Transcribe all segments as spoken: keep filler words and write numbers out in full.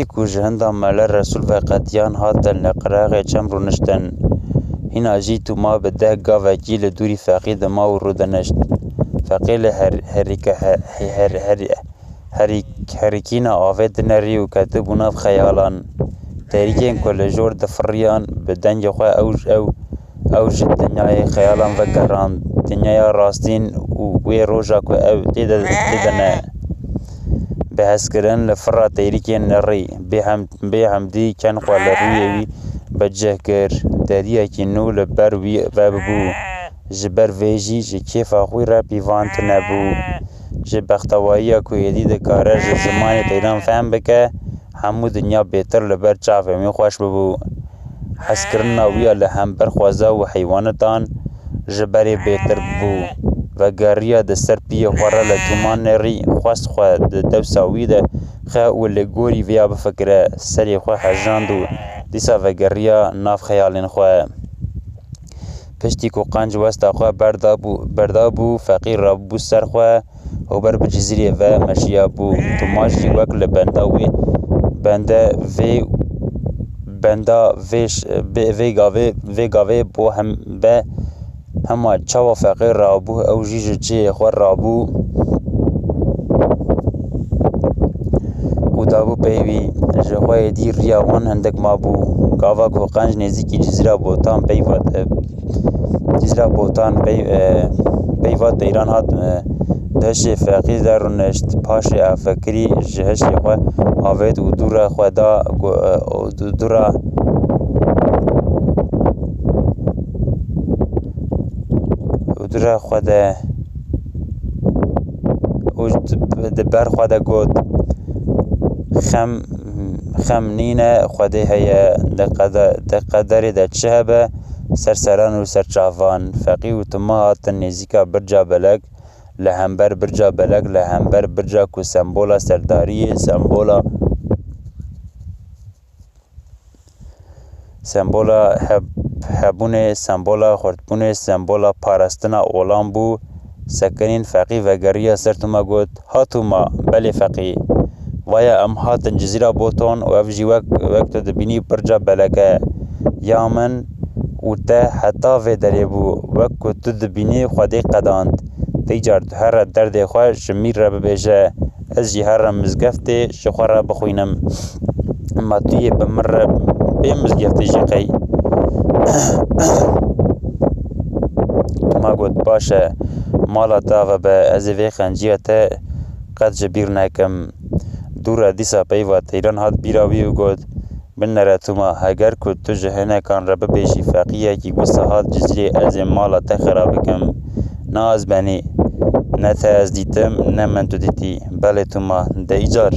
Ku ji hinda Mele Resûl veqetiyan hatin li qirexê çem rûniştin. Hîna jî Tûma bi deh gavekî li dûrî Feqî dima û rûdinişt. Feqî li her-, herîke-, he-, her-, her-, herîk-, herîkîna avê dinerî û ketibû nav xeyalan. Têrikên ku li jor difiriyan bi dengê xwe ew, ew, ew ji dinyayê xeyalan vegerand, dinyaya rastîn û wê roja ku ew tê de, tê de ne. Bi hezkirin li fira têrikên nerî, bêhem-, bêhemdî ken xwe li rûyê wî bi cih kir. Deriyekî nû li ber wî vebû. Ji ber vê jî ji kêfa xwî re pîvan tune bû. Ji bextewariya ku êdî dikare ji zimanê teyran fehm bike, hemû dinya bêtir li ber çavên wî xweş bibû. Hezkirina wî ya li hember xweza û heywanetan ji berê bêtir bû. Vegeriya di ser piyê xwe re li Tûma nêrî, xwest xwe di dewsa wî de xe û li gorî vêya bifikire, serê xwe hejand û dîsa vegeriya nav xeyalên xwe. Piştî ku qenc westa xwe berdabû, berdabû, Feqî rabû ser xwe û ber bi Cizîrê ve meşiyabû. Tûma jî wek li benda wê, bende vê, benda vê ş-, vê, vê gavê, vê gavê bo hem be hema çawa Feqî rabû, ew jî ji cihê xwe rabû û dabû pey wî. Ji xwe êdî riya wan hindik mabû. Gava ku qenc nêzîkî Cizîra Botan peyva, e, Cizîra Botan pey-, e, peyva teyran hat, e, di hişê Feqî de rûnişt. Paşê ev fikirî ji hişê xwe avêt û dû re xwe da go-, e, û dû, dû re û dû re xwe de û di, di ber xwe de got, Xem, xem nîne, Xwedê heye, di qede-, di qederê de çi hebe, ser seran û ser çavan. Feqî û Tûma hatin nêzîka birca belek, li hember birca belek, li hember birca ku sembola serdariyê, sembola Sembola heb-, hebûnê, sembola xurtbûnê, sembola parastina olan bû. Sekinîn Feqî vegeriya ser Tûma got, Ha Tûma, belê Feqî. Vaya em hatin Cizîra Boton û ev jî wek, wek tu dibînî birca belek e. Ya min û te heta vê derê bû. Wek ku tu dibînî Xwedê qedand. Vîcar tu here derdê xwe ji mîr re bibêje. Ez jî herim mizgeftê ji xwe re bixwînim. Ma tu yê bi min re bê mizgeftê jî qey? Tûma got, Baş e, mala te ava be, ez ê vê xenciya te qet ji bîr nekim. Dû re dîsa peyva teyran hat bîra wî û got, Binêre Tûma, heger ku tu ji hinekan re bibêjî, Feqiyekî wisa hat Cizîrê, ez ê mala te xera bikim. Na ez benî, ne te ez dîtim, ne min tu dîtî. Belê Tûma, de îcar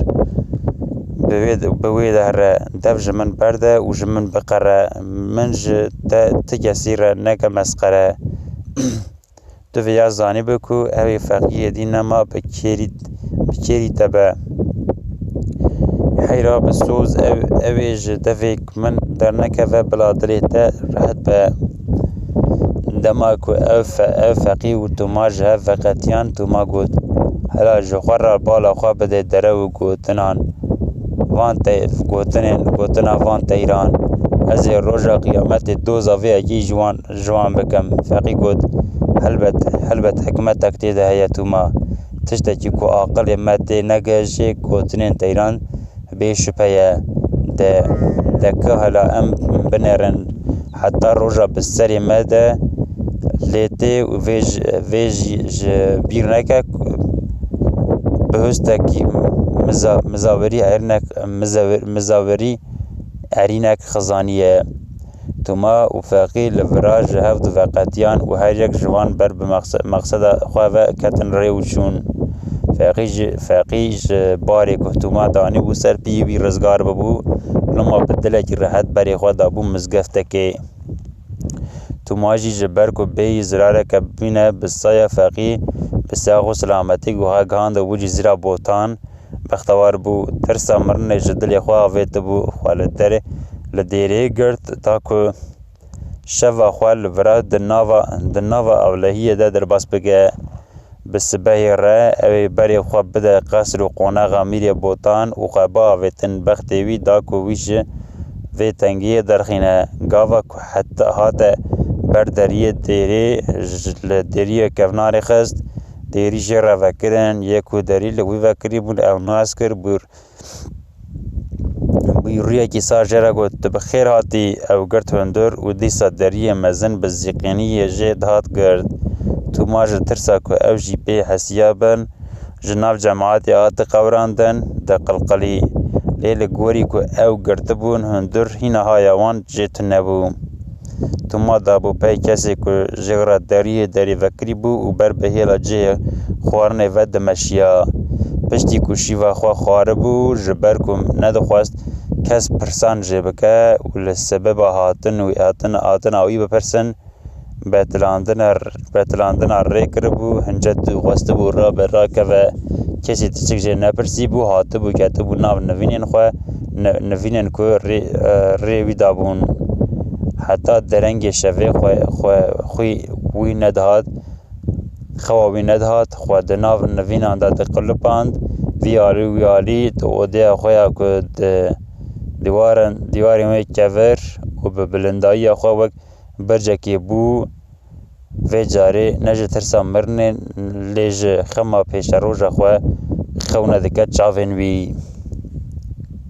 bi wê, bi wê de re, dev ji min berde û ji min biqere. Min ji te ti kesî re neke mesqere. Tu vêya zanîbû ku ew ê Feqiyê dî nema bi kêrî, bi kêrî te be. Heyra bi soz ew, ew ê ji devêk min dernekeve bila dilê te rehet be. Dema ku ew fe-, ev Feqî û Tûma ji hev veqetiyan, Tûma got, Hela ji xwe re bala xwe bide derew û gotinan van te-, gotinên, gotina van teyran. Ez ê roja qiyametê doza vê yekê ji wan, ji wan bikim. Feqî got, Helbet, helbet hikmetek tê de heye Tûma. Tiştekî ku aqilê me tê negihişê, gotinên teyran bê şüphe ye. De, de ka hela em binêrin heta roja bi serê me de lê tê û vê ji, vê jî ji bîr neke, bi hustekî miza-, mizawerî erînek, mizawer-, mizawerî erînek xizaniye. Tûma û Feqî li vira ji hev diveqetiyan û her yek ji wan ber bi maqse-, maqseda xwe ve ketin rê û çûn. Feqî ji, Feqî ji barê ku Tûma danîbû ser piyê wî rizgar bibû, loma bi dilekî rehet berê xwe dabû mizgeftekê. Tûma jî ji ber ku bêyî zirareke bîne bi saya Feqî bi sax û selametî guha gihandibû Cizîra Botan, bextewar bû. Tirsa mirinê ji dilê xwe avêtibû, xwe li derê, li dêrê girt, ta ku şeva xwe li vira di nava, di nava ewlehiyê de derbas bike. Bi sibehê re ew ê berê xwe bide qesr û qonaxa Mîrê Botan û xwe biavêtin. Bextê wî da ku wî ji vê tengiyê derxîne. Gava ku heta hate ber deriyê dêrê, ji, li dêriyê kevnarê xist, dêrî jê re vekirin. Yê ku derî li wî vekirî bûn, ew nas kir, bûr Bû rûyekî sar jê re got, "Tu bi xêr hatî." Ew girt hundir û dîsa deriyê mezin bi zîqîniyê jê dihat girt. Tûma ji tirsa ku ew jî pê hesiya bin, ji nav cemaetê hati qewrandin, diqilqilî. Lê li gorî ku ew girtibûn, hundir hîna haya wan jê tune bû. Tûma dabû pey kesê ku ji re deriyê derî vekirî bû û ber bi hêla cihê xwarinê ve dimeşiya. Piştî ku şîva xwe xwaribû, ji ber ku nedixwest kes pirsan jê bike û li sebeba hatin û hatin, hatina wî bipirsin, betilandina, betilandina rê kiribû, hince tu xwestibû rabe rakeve, kesî tiçik jê nepirsîbû, hatibû ketibû nav nivînên xwe, ni-, nivînên ku rê, e, rê wî dabûn. Heta derengê şevê xwe, xwe, xwî wî nedihat, xewa wî nedihat, xwe di nav nivînan de diqilipand, vî alî wî alî di odeya xwe ya ku di dîwaran, dîwarên wê kevir û bi bilindayiya xwe wek bircekê bû, vê carê ne ji tirsa mirinê lê ji xema pêşeroja xwe xew nedike çavên wî.